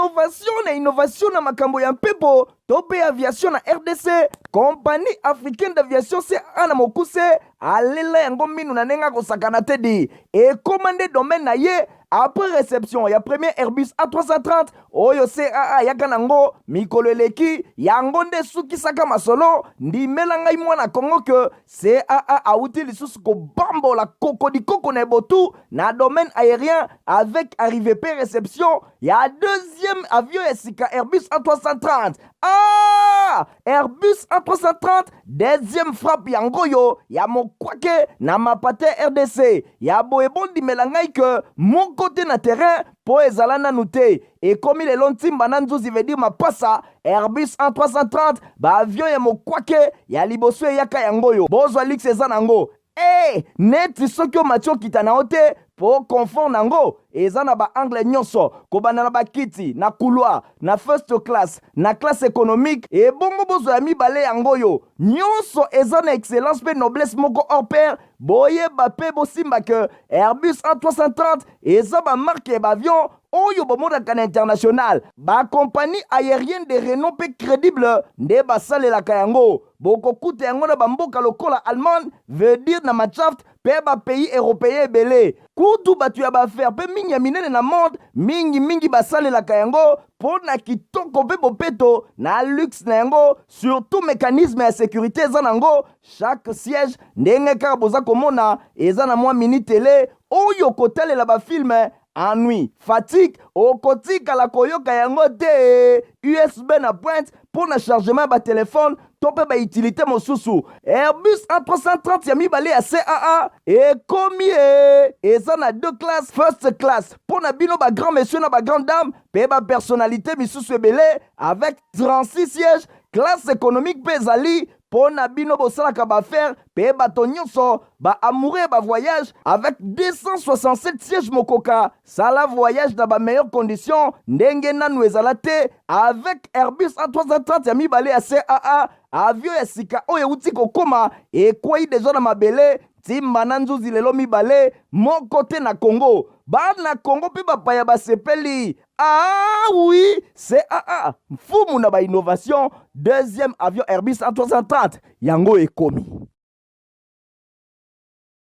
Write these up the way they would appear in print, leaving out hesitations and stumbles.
Innovation na innovation na makambo ya mpepo to mpe aviation na RDC, Compagnie africaine d'aviation CAA na mokuse alela yango minu na ndenge akosakana te di ekoma nde domaine na ye après réception ya premier Airbus A330 oyo CAA ayaka nango mikolo eleki. Yango nde esukisaka masolo. Ndimela ngai mwana Kongo ke CAA awuti lisusu kobambola kokodikoko na ebotu na domaine aérien avec arrivée pe réception ya deuxième avion ya sika Airbus A330. Ah, Airbus A330 deuxième frappe yango oyo ya mokwake na mapate RDC ya boye. Bondimela ngai ke moko te na terrain mpo ezala nanu te. Ekomi lelo ntimba na nzuzi, veut dire mapasa. Airbus A330, baavion ya mokwake ya liboso eyaka yango oyo. Bozwa luxe eza nango e neti soki omati okita na yo te mpo confort nango eza na baangle nyonso, kobanda na bakiti na couloir, na first class, na classe économique. Ebongo bozwa ya mibale yango oyo nyonso eza na excellence mpe noblesse moko hors pair. Boyeba mpe bosimba ke Airbus A330 eza bamarque ya baavion oyo bomonaka na international. Bacompagnie aérienne de renom mpe crédible nde basalelaka yango. Bokokuta yango na bamboka lokola Allemagne, veut dire na Mannschaft, mpe bapays européen ebele. Kutu bato ya baaffaires mpe mingi ya minene na monde mingimingi basalelaka yango mpo na kitoko mpe bopeto na luxe na yango. Surtout mécanisme ya sécurité eza nango. Chaque siège, ndenge kaka boza komona, eza na mwa mini télé oyo kotalela bafilm. Ennui, fatigue okotikala koyoka yango te. USB na pointe mpo na chargement ya batelefone to mpe bautilité mosusu. Airbus A330 ya mibale ya CAA ekomi e eza na deux classes: first class mpo na bino bagrand monsieur na bagrande dame mpe bapersonnalité misusu ebele avec 36 sièges. Classe économique mpe ezali mpo na bino bosalaka baaffaires mpe bato nyonso baamoureux bavoyage avec 267 sièges. Mokoka sala voyage na bameilleures conditions ndenge nanu ezala te avec Airbus A330 ya mibale ya CAA. Avion ya sika oyo euti kokóma, ekwei deja na mabele ntimba na nzuzi lelo mibale moko te na Congo. Bana Congo mpe bapaya basepeli. Ah oui, CAA mfumu na bainnovation. Deuxième avion Airbus A330 yango ekomi.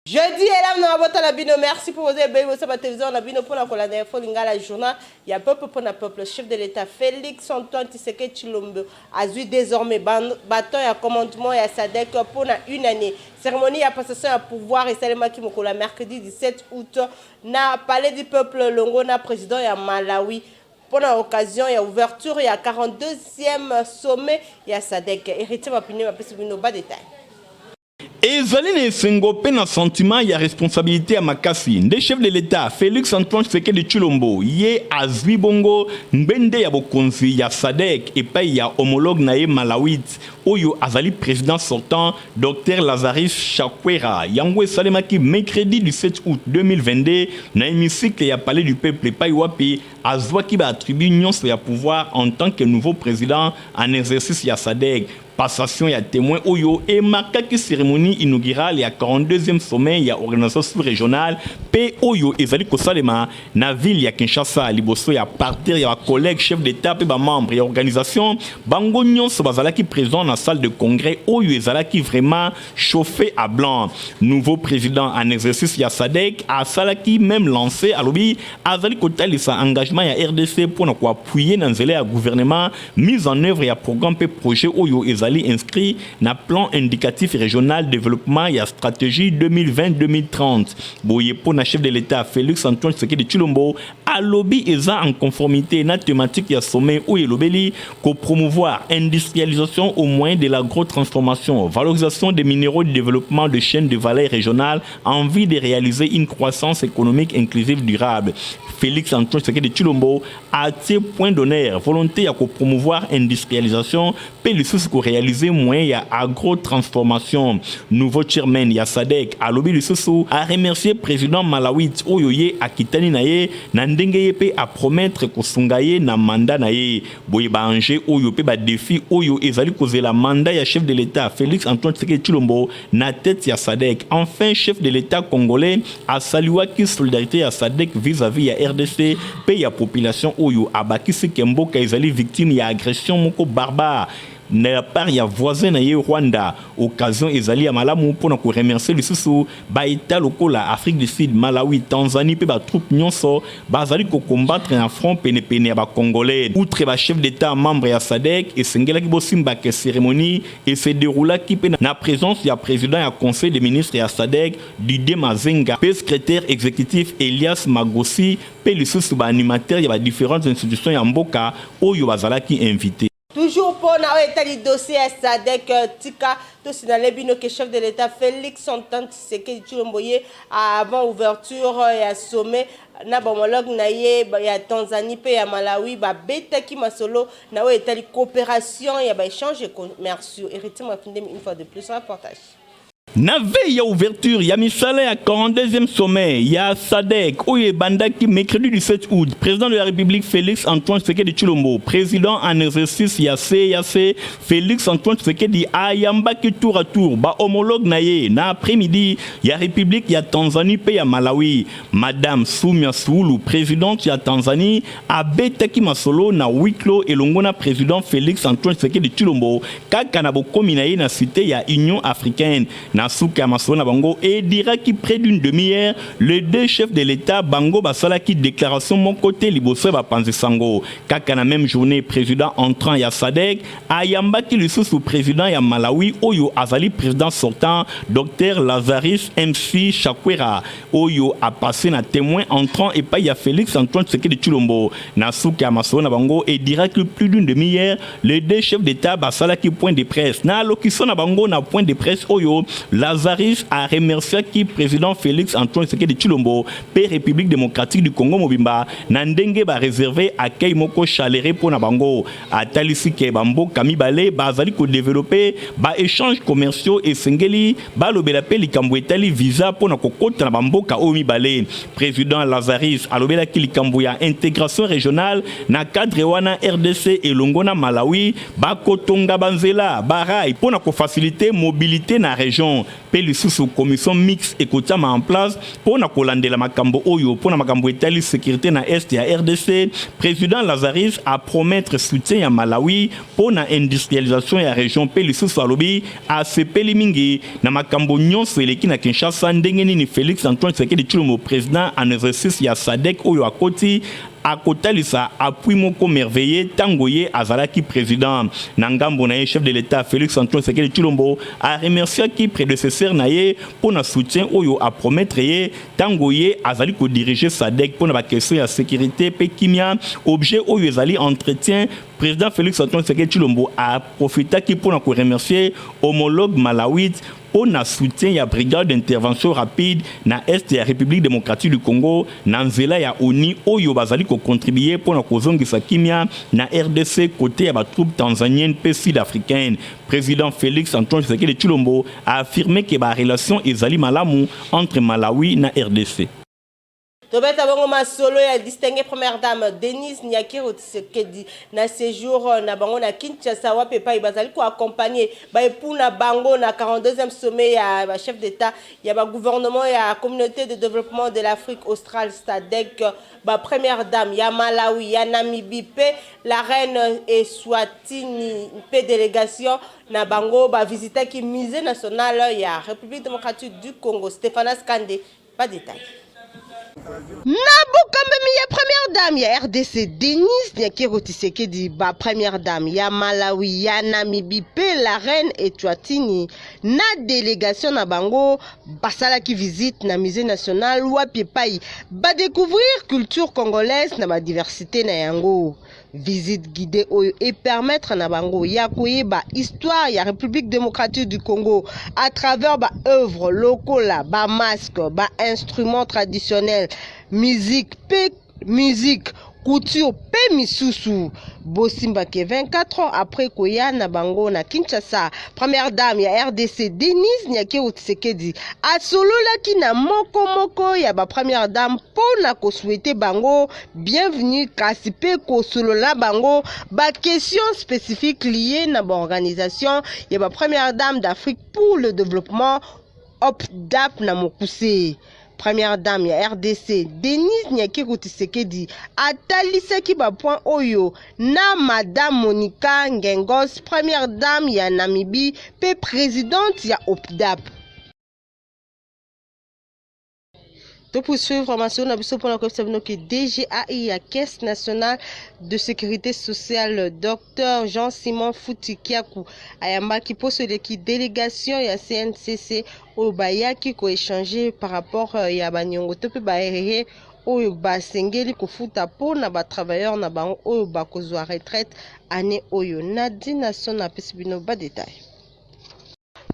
Jeudi elamu na mabota na bino. Merci pour vos ebele bosa batelevizio na bino mpona kolanda Info Lingala, journal ya peuple mpona peuple. Chef de l'État Félix Antoine Tshisekedi Tshilombo azwi désormais bâton ya commandement ya SADC mpona une année. Cérémonie ya passation ya pouvoir esalemaki mokolo ya mercredi 17 août na Palais du Peuple longo na président ya Malawi mpona occasion ya ouverture ya 42e sommet ya SADC. Héritier Mapine bapesi bino badétail. Ezali na esengo mpe na sentiment ya responsabilité ya makasi nde chef de l'État Félix Antoine Tshisekedi Tshilombo ye azwi bongo ngbende ya bokonzi ya SADC epai ya homologue na ye malawite oyo azali président sortant, Dr Lazarus Chakwera. Yango esalemaki mercredi 17 août 2022 na hémicycle ya Palais du Peuple, epai wapi azwaki baattribut nyonso ya pouvoir en tant que nouveau président en exercice ya SADC. Passation ya témoin oyo emarkaki cérémonie inaugurale ya 42e sommet ya organisation sous-régionale mpe oyo ezali kosalema na ville ya Kinshasa. Liboso ya parterre ya bacollègue chef d'État mpe bamembre ya organisation, bango nyonso bazalaki présent na salle de congrès oyo ezalaki vraiment chauffé à blanc. Nouveau président en exercice ya SADC asalaki même lancé. Alobi azali kotalisa engagement ya RDC mpona koappuyer na nzela ya gouvernement mise en œuvre ya programme mpe projet oyo ezali inscrit na plan indicatif régional développement ya stratégie 2020-2030. Boye mpo na chef de l'État Félix Antoine Tshisekedi Tshilombo, alobi eza en conformité na thématique ya sommet oyo elobeli kopromouvoir industrialisation au moyen de l'agro-transformation, valorisation des minéraux, de développement de chaînes de valeur régionales en vue de réaliser une croissance économique inclusive durable. Félix Antoine Tshisekedi Tshilombo atie point d'honneur volonté ya kopromouvoir industrialisation mpe lisusu koréaliser korealize moyen ya agro-transformation. Nouveau chairman ya SADC alobi lisusu aremercier président malawite oyo ye akitani na ye na ndenge ye mpe apromettre kosunga ye na mandat na ye. Boye baenjeu oyo mpe badéfis oyo ezali kozela mandat ya chef de l'État Félix Antoine Tshisekedi Tshilombo na tête ya SADC. Enfin, chef de l'État congolais asaluaki solidarité ya SADC vis-à-vis ya RDC mpe ya population oyo abakisi ke mboka ezali victime ya agression moko barbare na part ya voisin na ye Rwanda. Occasion ezali ya malamu mpona koremercier lisusu baétat lokola Afrique du Sud, Malawi, Tanzanie mpe batroupe nyonso bazali kocombattre na front penepene ya bacongolais. Outre bachef d'État membre ya SADC, esengelaki bosimbaka cérémonie ese déroulaki mpe na présence ya président ya conseil des ministres ya SADC, Didier Mazenga, mpe secrétaire exécutif Elias Magosi, mpe lisusu baanimateur ya badifférentes institutions ya mboka oyo bazalaki invité. Toujours mpona oyo etali dossier ya SADC, tika tosignaler bino ke chef de l'État Félix Antoine Tshisekedi Tshilombo ye, avant ouverture ya sommet na bahomologue na ye ya Tanzanie mpe ya Malawi, babetaki masolo na oyo etali coopération ya baéchange commerciaux. Héritier Mafindemi, une fois de plus, reportage. Na veille ya ouverture ya misala ya 42e sommet ya SADC oyo ebandaki mercredi 17 août, président de la République Félix Antoine Tshisekedi Tshilombo, président en exercice ya CAC, Félix Antoine Tshisekedi ayambaki tour à tour bahomologue na ye na après-midi ya République ya Tanzanie mpe ya Malawi. Madame Samia Suluhu, présidente ya Tanzanie, abetaki masolo na huis clos elongo na président Félix Antoine Tshisekedi Tshilombo kaka na bokomi na ye na cité ya Union africaine. Na suka ya masolo na bango eduraki près d'une demi-heure, les deux chefs de l'État bango basalaki déclaration moko te liboso ya bapanzi sango. Kaka na même journée, président entrant ya SADC ayambaki lisusu président ya Malawi oyo azali président sortant, Dr Lazarus MC Chakwera, oyo apassé na témoin entrant epai ya Félix Antoine Tshisekedi Tshilombo. Na suka ya masolo na bango eduraki plus d'une demi-heure, les deux chefs d'État basalaki point de presse. Na allocution na bango na point de presse oyo, Lazarus aremerciaki président Félix Antoine Tshisekedi Tshilombo mpe République démocratique du Congo mobimba na ndenge baréserver accueil moko chaleureux mpo na bango. Atalisi ke bamboka mibale bazali kodévelopper baéchange commerciaux, esengeli balobela mpe likambo etali visa mpo na kokota na bamboka oyo mibale. Président Lazarus alobelaki likambo ya intégration régionale. Na cadre wana, RDC elongo na Malawi bakotonga banzela, barails mpo na kofaciliter mobilité na région, mpe lisusu commission mixte ekotiama en place mpo na kolandela makambo oyo. Mpo na makambo etali sécurité na est ya RDC, président Lazarus apromettre soutien ya Malawi mpo na industrialisation ya région, mpe lisusu alobi asepeli mingi na makambo nyonso eleki na Kinshasa, ndenge nini Félix Antoine Tshisekedi Tshilombo, président en exercice ya SADC oyo akoti, akotalisa appui moko merveilleux ntango ye azalaki président. Na ngambo na ye, chef de l'État Félix Antoine Tshisekedi Tshilombo aremerciaki prédécesseur na ye mpo na soutien oyo apromettre ye ntango ye azali kodiriger SADC. Mpo na baquestion ya sécurité mpe kimia, objet oyo ezali entretien, président Félix Antoine Tshisekedi Tshilombo aprofitaki mpo na koremercier homologue malawite mpo na soutien ya brigade d'intervention rapide na est ya République démocratique du Congo na nzela ya ONU oyo bazali kocontribuer mpo na kozongisa kimia na RDC côté ya batroupe tanzanienne mpe sud-africaine. Président Félix Antoine Tshisekedi Tshilombo a affirmé ke barelation ezali malamu entre Malawi na RDC. Tobeta bongo masolo ya distingué première dame Denise Nyakeru Tshisekedi na séjour na bango na Kinshasa, wapi epai bazali koaccompagner baépoux na bango na 42e sommet ya bachef d'État ya bagouvernement ya Communauté de développement de l'Afrique australe, SADC. Bapremière dame ya Malawi, ya Namibie mpe la reine Eswatini mpe délégation na bango bavisitaki Musée national ya République démocratique du Congo. Stéphanas Kande, ba détail. Na bokambami ya première dame ya RDC Denise Nyakeru Tshisekedi, ba première dame ya Malawi, ya Namibie mpe la reine Eswatini na délégation na bango basalaki visite na Musée national, wapi epai badécouvrir culture congolaise na badiversité na yango. Visite guidée oyo epermettre na bango ya koyeba histoire ya République démocratique du Congo à travers baœuvre lokola bamasque, bainstrument traditionnel, musique mpe musique. couture mpe misusu. Bosimba ke 24 ans après koya na bango na Kinshasa, première dame ya RDC Denise Nyakeru Tshisekedi asololaki na moko moko ya ba première dame mpo na kosouhaiter bango bienvenue kasi mpe kosolola bango ba questions spécifiques liées na ba organisation ya ba première dame d'Afrique pour le développement OPDAP na mokuse. Première dame ya RDC Denise Nyakeru Tshisekedi atalisaki ba point oyo na Madame Monica Ngengos, première dame ya Namibie pe présidente ya OPDAP. To poursuivre masolo na biso mpona koyebisa bino ke DGAI ya Caisse nationale de sécurité sociale Dr Jean-Simon Futi Kiaku ayambaki poso eleki délégation ya CNCC oyo bayaki koéchanger par rapport ya baniongo to mpe baerere oyo basengeli kofuta mpo na batravailleur na bango oyo bakozwa retraite année oyo. Nadine Son apesi bino badetail.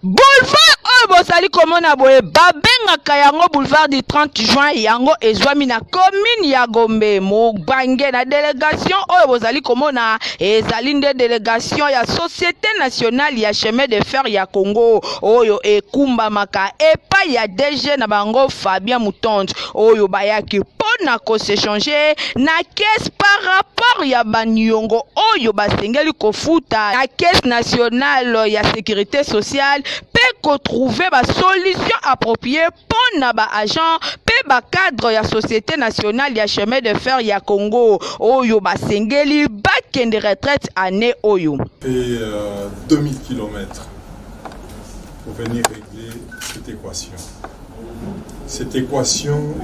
Boulevard oyo bozali komona boye babengaka yango boulevard du 30 juin, yango ezwami na commune ya Gombe Mobange. Na délégation oyo bozali komona ezali nde délégation ya Société nationale ya chemin de fer ya Congo oyo ekumbamaka epai ya DG na bango Fabien Mutonde, oyo bayaki mpo na kos'échanger na caisse par rapport ya baniongo oyo basengeli kofuta na Caisse nationale ya sécurité sociale mpe kotrouver basolution appropriée mpo na baagent mpe bacadre ya Société nationale ya chemin de fer ya Congo oyo basengeli bakende retraite année oyo. Fait 2000 km pour venir régler cette équation. Cette équation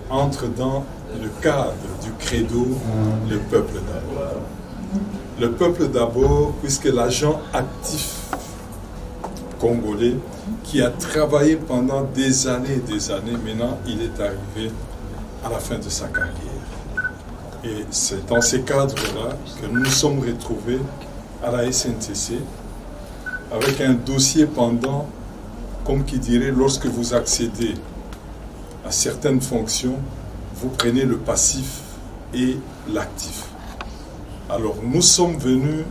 entre dans le cadre du credo « le peuple d'abord ». Le peuple d'abord, puisque l'agent actif congolais qui a travaillé pendant des années et des années, maintenant il est arrivé à la fin de sa carrière. Et c'est dans ces cadres-là que nous nous sommes retrouvés à la SNCC avec un dossier pendant, comme qui dirait, lorsque vous accédez à certaines fonctions, vous prenez le passif et l'actif. Alors nous sommes venus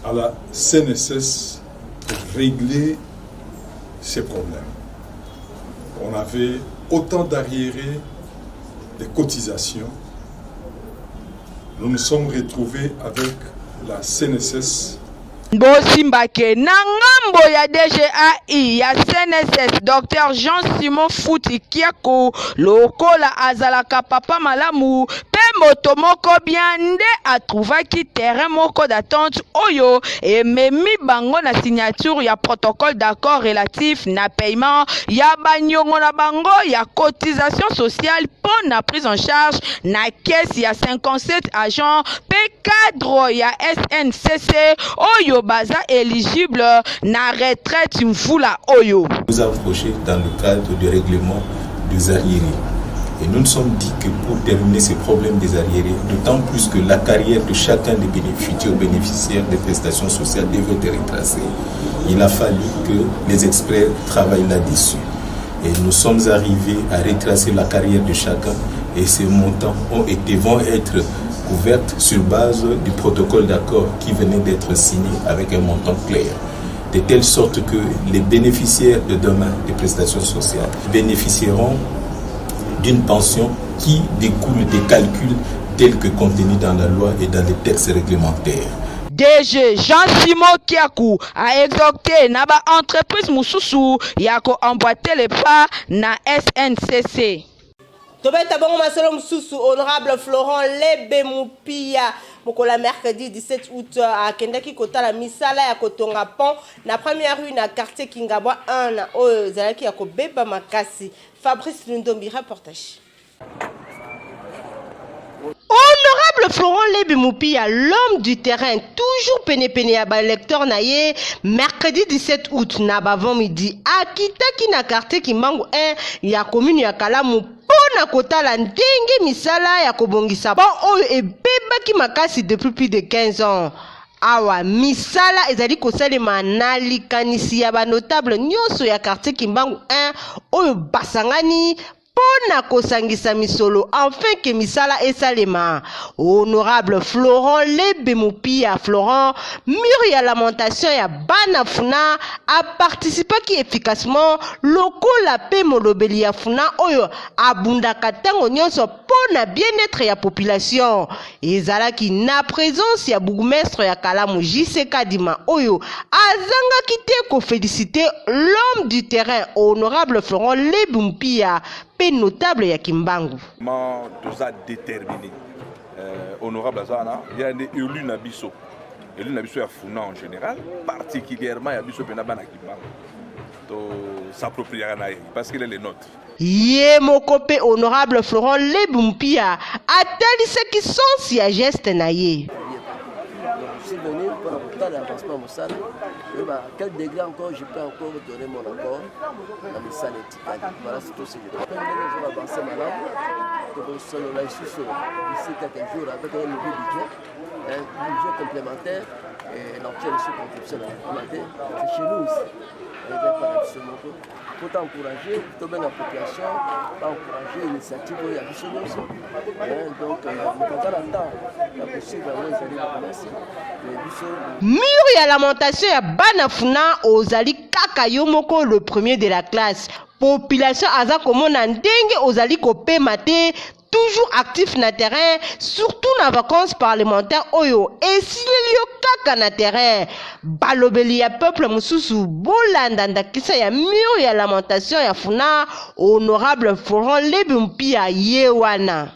à la CNSS pour régler ces problèmes. On avait autant d'arriérés des cotisations. Nous nous sommes retrouvés avec la CNSS. Bosimbake na ngambo ya DGAI ya CNSS Dr Jean Simon Futi Kiako, lokola azalaka papa malamu mpe moto moko bien, nde atrouvaki terrain moko d'attente oyo ememi bango na signature ya protocole d'accord relatif na paiement ya baniongo na bango ya cotisation sociale mpo na prise en charge na caisse ya 57 agents mpe cadre ya SNCC oyo baza éligible na retraite mvula oyo. Nous approcher dans le cadre du règlement des arriérés. Et nous nous sommes dit que pour terminer ces problèmes des arriérés, d'autant plus que la carrière de chacun des futurs bénéficiaires des prestations sociales devait être retracée, il a fallu que les experts travaillent là-dessus. Et nous sommes arrivés à retracer la carrière de chacun et ces montants vont être couverts sur base du protocole d'accord qui venait d'être signé avec un montant clair, de telle sorte que les bénéficiaires de demain des prestations sociales bénéficieront d'une pension qui découle des calculs tels que contenus dans la loi et dans les textes réglementaires. DG Jean-Simon Kiaku a exhorté na ba entreprise mosusu ya koemboîter le pas na SNCC. Tobeta bongo masolo mosusu. Honorable Florent Lebe Mupia, mokolo ya mercredi 17 août, akendaki kotala misala ya kotonga pont na première rue na quartier Kingabwa 1 na oyo ezalaki ya kobeba makasi. Fabrice Lundombi, reportage. Honorable Florent Lebi Mupia, l'homme du terrain, toujours penepene ya baélecteur na ye, mercredi 17 août na bavant midi akitaki na quartier Kimbangu 1 ya commune ya Kalamu mpo na kotala ndenge misala ya kobongisa pont oyo ebebaki makasi depuis plus de 15 ans. Awa misala ezali kosalema na likanisi ya banotable nyonso ya quartier Kimbangu 1 oyo basangani. mpo na kosangisa misolo afin que misala esalema. Honorable Florent Lebe Mupia Florent, mur ya lamentation ya bana Funa, a participaki efficacement lokola mpe molobeli ya Funa oyo abundaka tango nionso mpo na bien-etre ya population. Ezalaki na presence ya bourgmestre ya Kalamu JC Kadima oyo azangaki te ko feliciter l'homme du terrain honorable Florent Lebu Mpia mpe notable ya Kimbangu. Vraiment toza determine honorable aza wana ye nde elu na biso elu na biso ya Funa en général particulièrement ya biso mpena bana Kimbangu to s'appropriaka na ye parce qu'il est le nôtre. Ye moko mpe honorable Florent Lebu Mpia atalisaki sens ya geste na ye. Donc, je suis venu pour kotala avancement mosala oyeba à quel degré encore je peux encore donner mon accord na misala etikali. Voilà, c'est tout ce que je peux. Ndenge ezo avance malamu, tokosolola lisusu d'ici quelques jours avec un nouveau budget, un budget complémentaire et l'option de sous-contribution na te, c'est chez nous ici. Eza epa na biso moko po to encourager, tobenga population ba encourager initiative oyo ya biso nyonso. Donc moto aza na temps ya kosuivre yango ezali bokomasi biso. Mur ya lamentation ya bana Funa, ozali kaka yo moko le premier de la classe. Population aza komona ndenge ozali kopema te, toujours actif na terrain, surtout na vacances parlementaires oyo esileli yo kaka na terrain. Balobeli ya peuple mosusu bolanda ndakisa ya mur ya lamentation ya Funa, honorable Florent Lebu Mpia ye wana.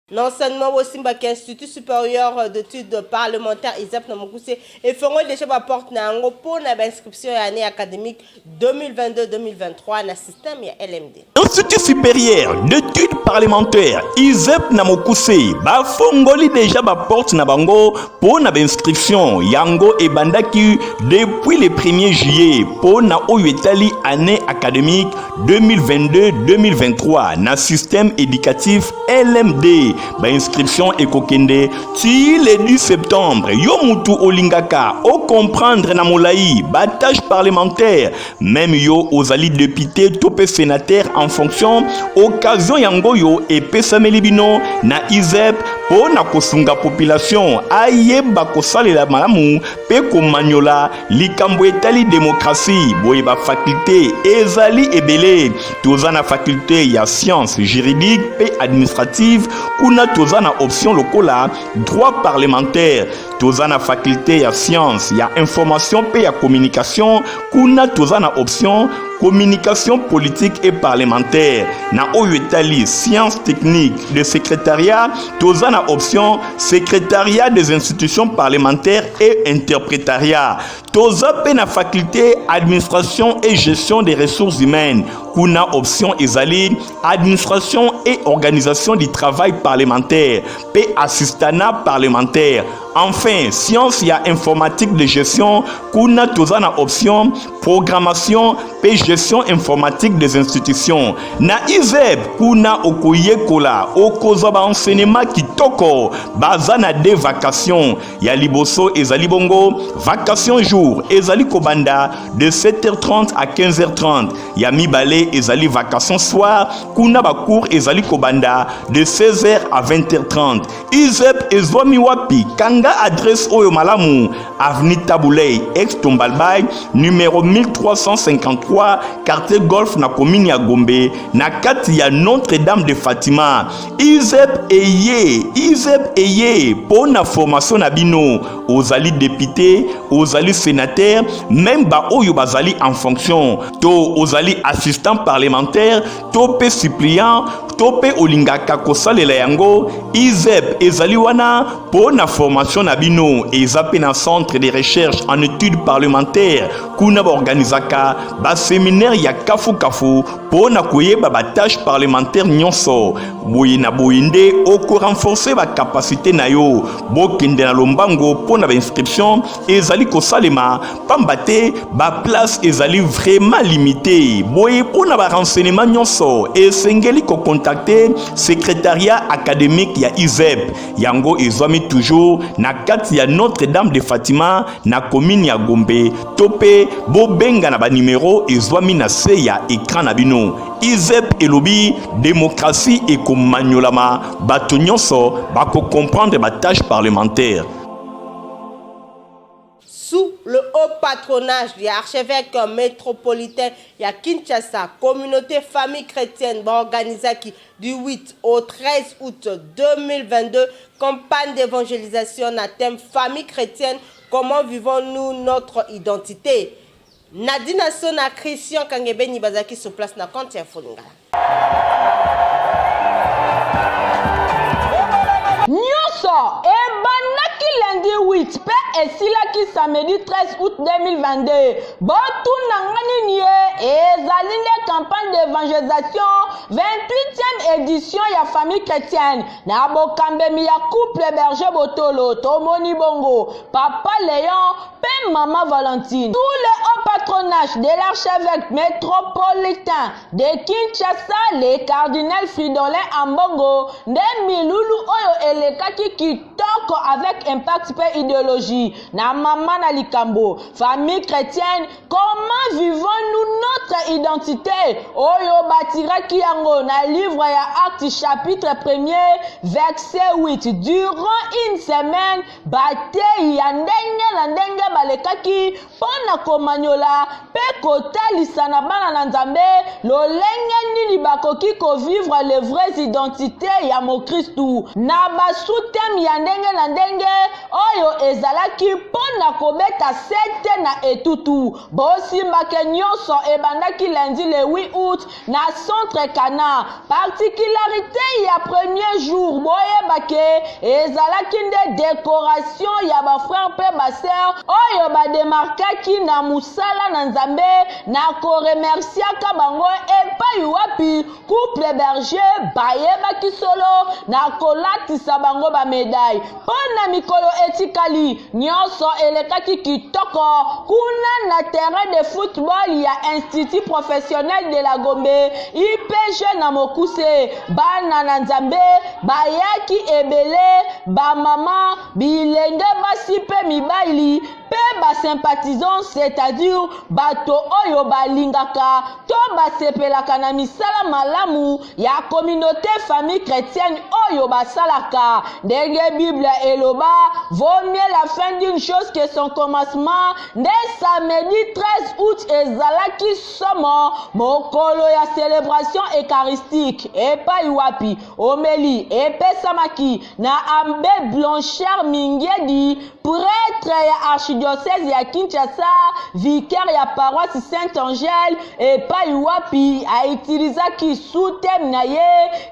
L'enseignement bosimbaki Institut supérieur d'études parlementaires ISEP na mokuse efongoli deja baporte na yango mpo na bainscription ya année académique 2022-2023 na système ya LMD. Institut supérieur d'études parlementaires ISEP na mokuse bafongoli deja baporte na bango mpo na bainscription. Yango ebandaki depuis le 1er juillet mpo na oyo etali année académique 2022-2023 na système éducatif LMD. Bainscription ekokende ti le 10 septembre. Yo mutu olingaka ocomprendre na molai batâche parlementaire, même yo ozali député to mpe sénateur en fonction, occasion yango oyo epesameli bino na ISEP mpo na kosunga population ayeba kosalela malamu mpe komanyola likambo etali demokrasie. Boye bafakulté ezali ebele. Toza na faculté ya science juridique mpe administrative, kuna toza na option lokola droit parlementaire. Toza na faculté ya science ya information mpe ya communication, kuna toza na option communication politique et parlementaire. Na oyo etali science technique de secrétariat, toza na option secrétariat des institutions parlementaires et interprétariat. Toza mpe na faculté administration et gestion des ressources humaines, kuna option ezali administration et organisation du travail parlementaire mpe assistanat parlementaire. Enfin, science ya informatique de gestion, kuna toza na option programmation mpe gestion informatique des institutions. Na ISEP kuna okoyekola, okozwa baenseignement kitoko. Baza na deux vacations. Ya liboso ezali bongo vacation jour, ezali kobanda de 7h30 à 15h30. Ya mibale ezali vacation soir, kuna bacours ezali kobanda de 16h à 20h30. ISEP ezwami wapi? Kanga adresse oyo malamu: avenue Tabuley, ex Tombalbay, numéro 1353, quartier Golf, na commune ya Gombe, na kati ya Notre-Dame de Fatima. ISEP eye, ISEP eye mpo na formation na bino. Ozali député, ozali sénateur, même baoyo bazali en fonction, to ozali assistant parlementaire to mpe suppléant, to mpe olingaka kosalela yango, ISEP ezali wana mpo na formation na bino. Eza mpe na centre de recherche en études parlementaires, kuna baorganizaka baséminaire ya kafukafu mpo na koyeba batâche parlementaire nyonso. Boye na boye nde okorenforcer bacapacité na yo. Bokende na lombango mpo na bainscription ezali kosalema, pamba te baplace ezali vraiment limité. Boye mpo na barenseignement nyonso esengeli kocontacter bokontakte secrétariat académique ya ISEP. Yango ezwami toujours na kati ya Notre-Dame de Fatima na commune ya Gombe to mpe bobenga na banimero ezwami na se ya ekran na bino. ISEP elobi demokrasi ekomanyolama, bato nyonso bakokomprendre ba tâche parlementaire. Sous le haut patronage du archevêque métropolitain ya Kinshasa, communauté famille chrétienne baorganisaki du 8 au 13 août 2022 campagne d'évangélisation na thème famille chrétienne, comment vivons-nous notre identité. Nadine Sona, Christian Kangebeni bazalaki sur place na compte ya Folingala. Nyonso ebandaki lundi 8 mpe esilaki samedi 13 août 2022. Botuna nga nini ye? Ezali nde campagne d'evangelisation 28e edition ya famille chrétienne na bokambemi ya couple Berger Botolo. Tomoni bongo Papa Leon mpe Mama Valentine. Sous le haut patronage de l'archevêque métropolitain de Kinshasa, le cardinal Fridolin Ambongo, nde milulu oyo elekaki kitoko avec impact mpe ideologie na mama na likambo famille chrétienne, comment vivons-nous notre identité, oyo batiraki yango na livre ya Actes chapitre 1er verset 8. Durant une semaine, bateyi ya ndenge na ndenge balekaki mpo na komanyola mpe kotalisa na bana na Nzambe lolenge nini bakoki kovivre le vraies identite ya mokristu na ba sous-thèmes ya ndenge na ndenge oyo ezalaki mpo na kobeta sete na etutu. Bosimbake nyonso ebandaki lundi le 8 août na centre Cana. Particularité ya premier jour, boyeba ke ezalaki nde decoration ya ba frères mpe ba sœurs oyo ba demarkaki na mosala na Nzambe na koremerciaka bango epai wapi couple Berger bayebaki solo na kolatisa bango ba medaille. Mpo na mikolo etikali, nyonso elekaki kitoko kuna na terrain de football ya Institut professionnel de la Gombe, IPG na mokuse. Bana na Nzambe bayaki ebele, ba mama, bilenge basi mpe mibali, mpe ba sympathisants, c'est-à-dire bato oyo balingaka to basepelaka na misala malamu ya communauté famille chrétienne oyo basalaka. Ndenge Bible eloba, vaut mieux la fin d'une chose que son commencement. Nde samedi 13 août ezalaki somo, mokolo ya celebration eucharistique, epai wapi omeli epesamaki na Abbe Blanchard Mingiedi, prêtre ya archidiocèse ya Kinshasa, vicaire ya paroisse Sainte-Angèle, epai wapi autilisaki sous-thème na ye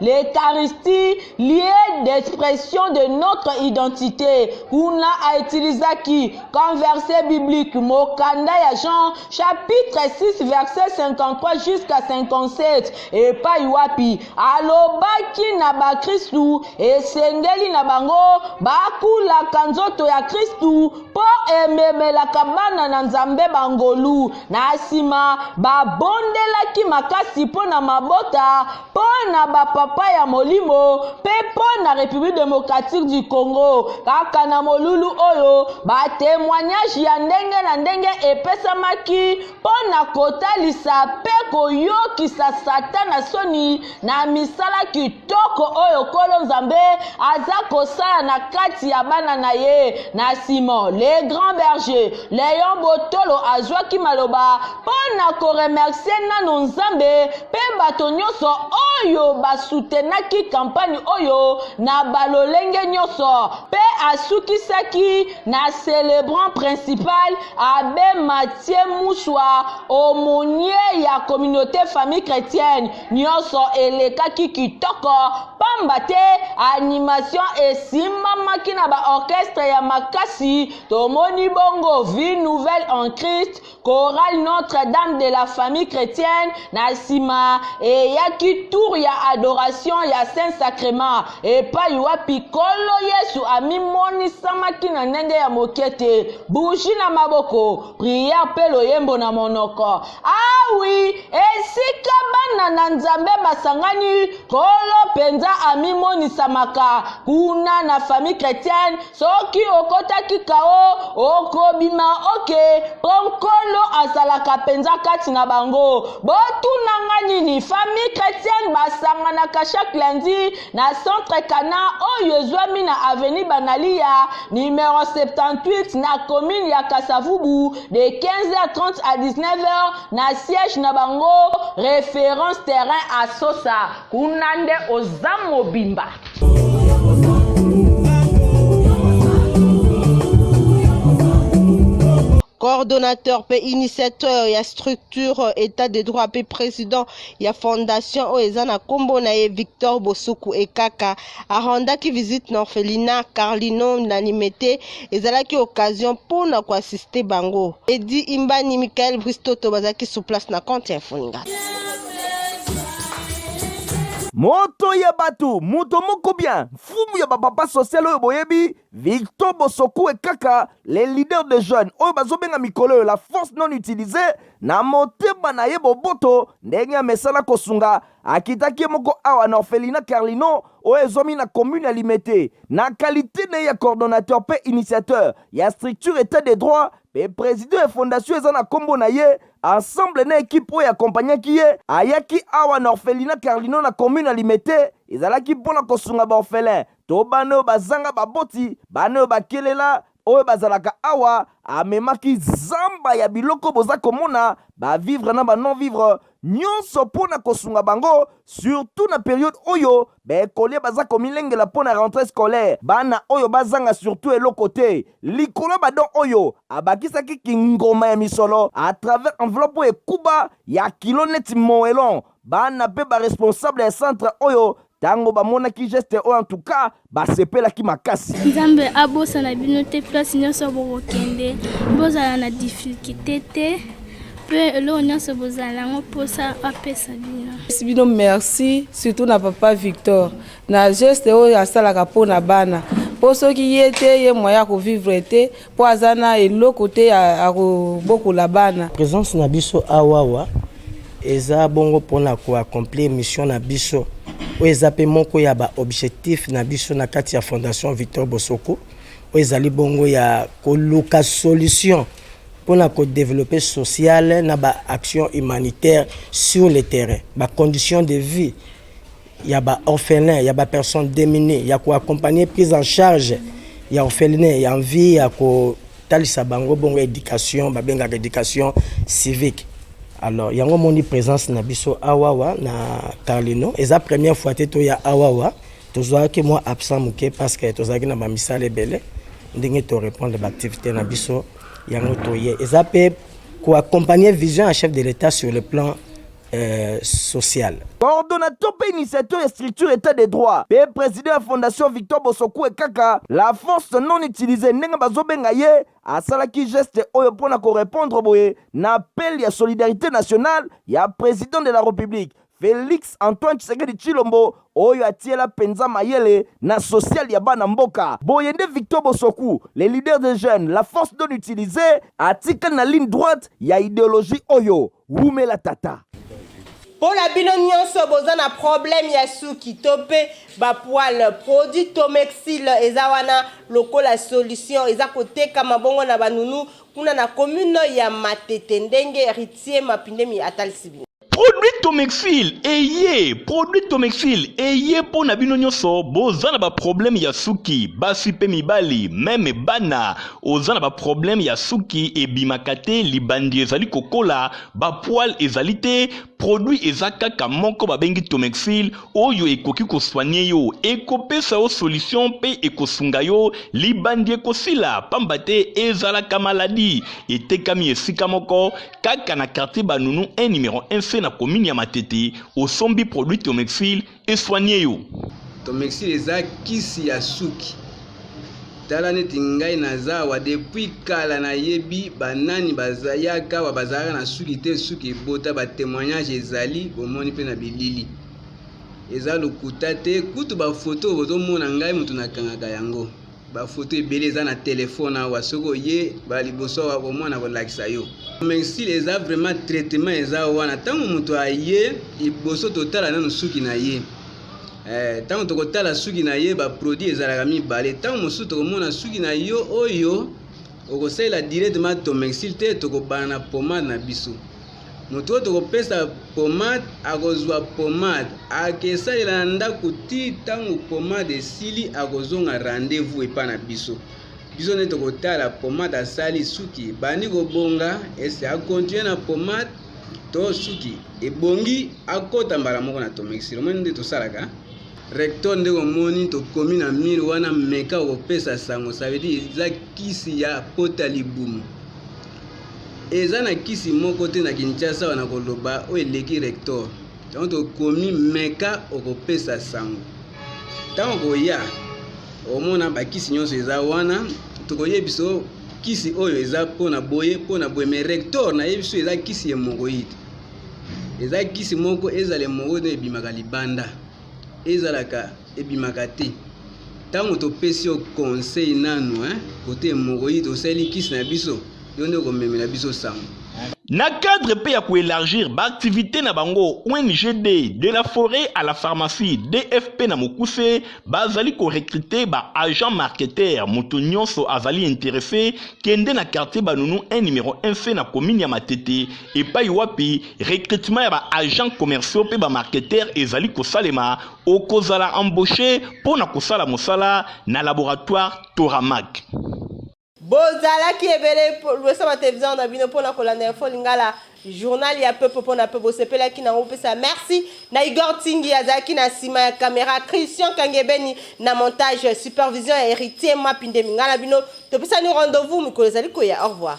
l'Eucharistie, lieu d'expression de notre identité. Kuna autilisaki comme verset biblique mokanda ya Jean chapitre 6 verset 53 jusqu'à 57, epai wapi alobaki na bakristu esengeli na bango bakulaka nzoto ya Kristu mpo ememelaka bana na Nzambe bangolu. Na nsima babondelaki makasi mpo na mabota, mpo na bapapa ya molimo mpe mpo na Republique democratique du Congo. Kaka na molulu oyo, batemoignage ya ndenge na ndenge epesamaki mpo na kotalisa mpe koyokisa Satana soni na misala kitoko oyo Nkolo Nzambe aza kosala na kati ya bana na ye. Na nsima, le grand berger Leon Botolo azwaki maloba mpo na koremercier nano Nzambe mpe bato nyonso oyo basutenaki kampanye oyo na balolenge nyonso, mpe asukisaki na celebrant principal Abbe Mathieu Muswa, aumonier ya communaute famille chretienne. Nyonso elekaki kitoko pamba te animation esimbamaki na ba orchestre ya makasi. Tomoni. bongo Vie nouvelle en Christ, Chorale Notre Dame de la Famille Chrétienne. Na nsima eyaki tour ya adoration ya Saint Sacrement, epai wapi Nkolo Yesu amimonisamaki na ndenge ya moke te, bougie na maboko, prière mpe loyembo na monoko. Ah oui, esika bana na Nzambe basangani, Nkolo mpenza amimonisamaka kuna na famille chrétienne. Soki okotaki kao, okobima oke, mpo Nkolo azalaka mpenza kati na bango. Botuna nga nini? Famille chrétienne basanganaka chaque lundi na centre Kana oyo ezwami na avenue Banalia numero 78 na commune ya Kasavubu de 15h30 à 19h na siège na bango référence terrain à Sosa. Kuna nde oza mobimba. Coordonnateur mpe initiateur ya structure Etat de droit mpe président ya fondation oyo eza na nkombo na ye Victor Bosuku Ekaka arendaki visite na orphelinat Carlino na Limete. Ezalaki occasion mpo na koassiste bango. Edi Imbani, Michael Bristoto bazalaki sur place na compte ya Infolinga. Moto ya bato, moto moko bien, mfumu ya bapapa social oyo boyebi, Victor Bosokue kaka les leaders de jeunes oyo bazobenga mikolo oyo la force non utilisée na motema na ye boboto ndenge amesana kosunga akitaki ye moko awa na orphelinat Carlino oyo ezwami na commune ya Limete na qualité na ye ya coordonnateur mpe initiateur ya structure etat de droit mpe président ya fondation eza na nkombo na ye ensemble na ekipe oyo akompagnaki ye ayaki awa na orphelinat Carlino na commune ya Limete ezalaki mpo na kosunga baorphelin to bana oyo bazanga baboti, bana oyo bakelela, oyo bazalaka awa. Amemaki zamba ya biloko boza komona, bavivre na ba non vivre nyonso mpo na kosunga bango, surtout na periode oyo baekolie baza komilengela mpo na rentrée scolaire, bana oyo bazanga surtout eloko te. Likolo badon oyo abakisaki kingoma ya misolo à travers enveloppe oyo ekuba ya kilo neti moelon. Bana mpe baresponsable ya centre oyo ntango bamonaki geste oyo, en tout cas basepelaki makasi. Nzambe abosana bino te place nyonso bokokende, bozala na difficulté te mpe eloko nyonso bozala yango mposa apesa bino. Pesi bino merci surtout na papa Victor na geste oyo asalaka mpo na bana, mpo soki ye te ye moyen ya kovivre te, mpo aza na eloko te ya kobokola bana. Presence na biso awawa eza bongo mpona koaccomplir mission na biso oyo eza mpe moko ya baobjectif na biso na kati ya Fondation Victor Bosoko, oyo ezali bongo ya koluka solution mpona kodévelopper social na baaction humanitaire sur le terrain, bacondition de vie ya baorphelin, ya bapersonne démunie, ya koaccompagner prise en charge ya orphelin ya envie ya kotalisa bango bongo éducation babengaka éducation civique. Alors yango moni présence na biso awawa na Carlino eza première fois te. Toya awawa, tozwaki mwa absent moke parce que tozalaki na bamisala ebele. Ndenge torépondre baactivité na biso, yango toye eza mpe koaccompagner vision ya chef de l'État sur le plan social. Coordonnateur mpe initiateur ya structure État de droit mpe président ya fondation Victor Bosokue kaka la force non utilisée ndenge bazobenga ye asalaki geste oyo mpona korépondre boye na appel ya solidarité nationale ya président de la République Félix Antoine Tshisekedi Tshilombo oyo atiela mpenza mayele na social ya bana mboka. Boye nde Victor Bosoku, le leader des jeunes, la force non utilisée, atikali na ligne droite ya idéologie oyo. Wumela tata. Mpo na bino nyonso boza na problème ya suki to mpe bapoils, produit Tomexil eza wana lokola solution. Eza kotekama bongo na Banunu kuna na commune ya Matete, ndenge Héritier Mapindemi atalisi bino. Produit Tomexil eye, produit Tomexil eye mpo na bino nyonso boza na baproblème ya suki, basi mpe mibali, même bana. Oza na baproblème ya suki ebimaka te, libandi ezali kokola, bapoils ezali te, produit eza kaka moko babengi Tomexil oyo ekoki kosoigner yo, ekopesa yo solution mpe ekosunga yo, libandi ekosila, pamba te ezalaka maladie. Etekami esika moko kaka na quartier Banunu 1 numéro 1C na commune ya Matete. Osombi produit Tomexil, esoigner yo. Tomexil eza kisi ya suki. Tala neti ngai naza awa depuis kala nayebi ba nani bayaka awa bazalaka na suki te suki ebota ba temoignage ezali bomoni pe na bilili eza lokuta te kutu ba photo bozomona ngai mutu nakangaka yango ba photo ebele eza na telefone awa soki oye ba liboso awa komona kolakisa yo Mexil eza vraiment traitement eza wana ntango moto aye liboso totala nanu suki na ye Eh, ntango tokotala suki na ye baproduit ezalaka mibale ntango mosusu tokomona suki na yo oyo okosalela directement tomexil te tokobana na pomade na biso moto oyo tokopesa pomade akozwa pomade akesalela na ndako ti ntango pomade esili akozonga rendez-vous epai na biso biso nde tokotala pomade asali suki ebandi kobonga ese akontinue na pomade to suki ebongi akota mbala moko na tomexil omoni nde tosalaka rector nde omoni tokomi na mire wana meka okopesa sango ça veut dire eza kisi ya pota libumu eza na kisi moko te na kinshasa wana koloba oyo eleki rector donc tokomi meka okopesa sango ntango okoya omona bakisi nyonso eza wana tokoyebisa kisi oyo eza mpo na boye mpo na boye mais rector nayebi biso eza kisi hemoroïde eza kisi moko ezala hemoroïde ebimaka libanda ezalaka ebimaka te ntango topesi yo conseil nanu hein, kote hemoroïde osali kisi na biso yo nde okomemela biso sango. Na cadre mpe ya ko elargir ba activites na bango, ong De la foret à la pharmacie, DFP na mokuse, bazali ko recruter ba agents marketeurs. Moto nyonso azali interesse, kende na quartier Banunu 1 numero 1C na commune ya Matete, epai wapi recrutement ya ba agents commerciaux mpe ba marketeurs ezali kosalema. Okozala embauche mpo na kosala mosala na laboratoire Toramac. Bozalaki ebele liboso ba television na bino pona kolanda info lingala journal ya peuple pona peuple bosepelaki nango bopesa merci na Igor Tingi azalaki na sima ya camera Christian Kangebeni na montage supervision ya Heritier Mapindemi ngai na bino topesani rendez-vous mikolo ezali koya au revoir.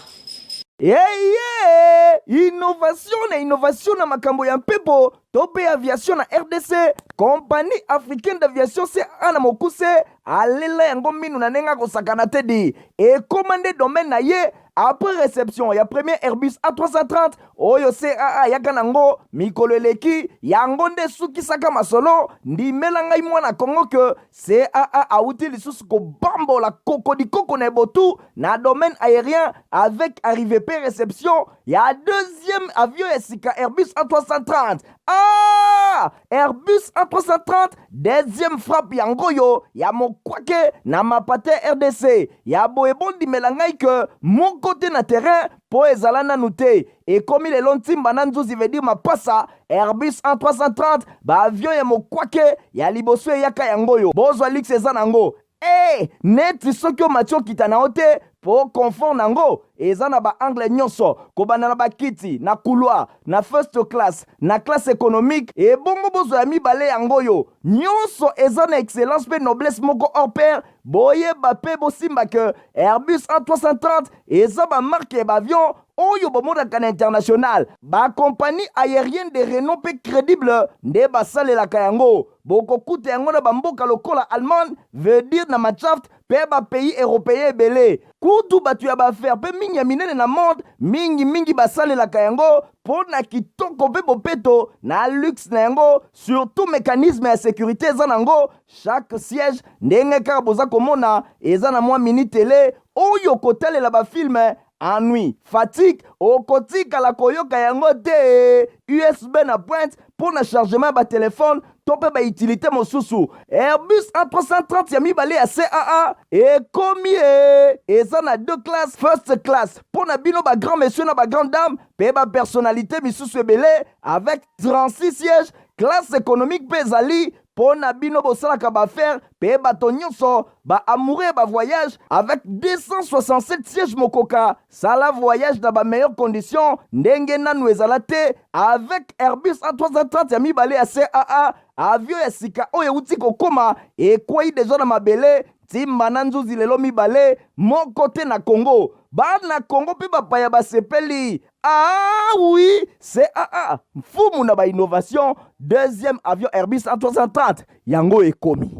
Eye! Innovation na innovation na makambo ya mpepo to mpe aviation na rdc, Compagnie africaine d'aviation CAA na mokuse alela yango minu na ndenge akosakana te di ekoma nde domaine na ye après reception ya premier Airbus A330 oyo CAA ayaka nango mikolo eleki, yango nde esukisaka masolo. Ndimela ngai mwana Congo que CAA awuti lisusu kobambola kokodikoko na ebotu na domaine aérien avec arrivée pe reception ya deuxième avion ya sika Airbus A330. Ah! Airbus A330 deuxième frappe yango oyo ya mokwake na mapate RDC ya boye bondimela ngai que moko te na terrain po ezala nanu te ekomi lelo ntimba na nzuzi veut dire mapasa Airbus A330 ba avion ya mokwake ya liboso eyaka yango oyo bozwa luxe eza nango Eh! Neti soki omati okita na yo te po confort nango eza na ba angle nionso kobanda na ba kiti na couloir na first class na classe economique ebongo bozwa ya mibale yango oyo nionso eza na excellence pe noblesse moko hors pair boyeba pe bosimba que Airbus A330 eza ba marque ya ba avion oyo bomonaka na international ba compagnie aerienne de renom pe credible nde basalelaka yango Bokokuta yango na ba mboka lokola Allemagne, veut dire na Mannschaft pe ba pays europeen ebele. Kutu batu ya ba affaires pe mingi ya minene na monde, mingi mingi basalelaka yango po na kitoko pe bopeto na luxe na yango, surtout mecanisme ya securite eza nango, chaque siège ndenge kaka boza komona eza na mwa mini tele oyo kotalela ba films Ennui, fatigue, okotikala koyoka yango te. USB na pointe mpo na chargement ya ba telephone to mpe ba utilite mosusu. Airbus A330 ya mibale ya CAA ekomi e eza na deux classes, first class mpo na bino ba grands messieurs na ba grandes dames mpe ba personnalites misusu ebele avec 36 sièges, classe économique mpe ezali mpo na bino bosalaka ba affaires mpe bato nyonso ba amoureux ya ba voyage avec 267 sièges mokoka sala voyage na ba meilleures conditions ndenge nanu ezala te avec Airbus A330 ya mibale ya CAA avion ya sika oyo euti kokoma ekwei deja na mabele ntimba na nzuzi lelo mibale moko te na Congo bana Congo mpe bapaya basepeli Ah oui, CAA, mfumu na ba innovation, deuxième avion Airbus A330 yango ekomi.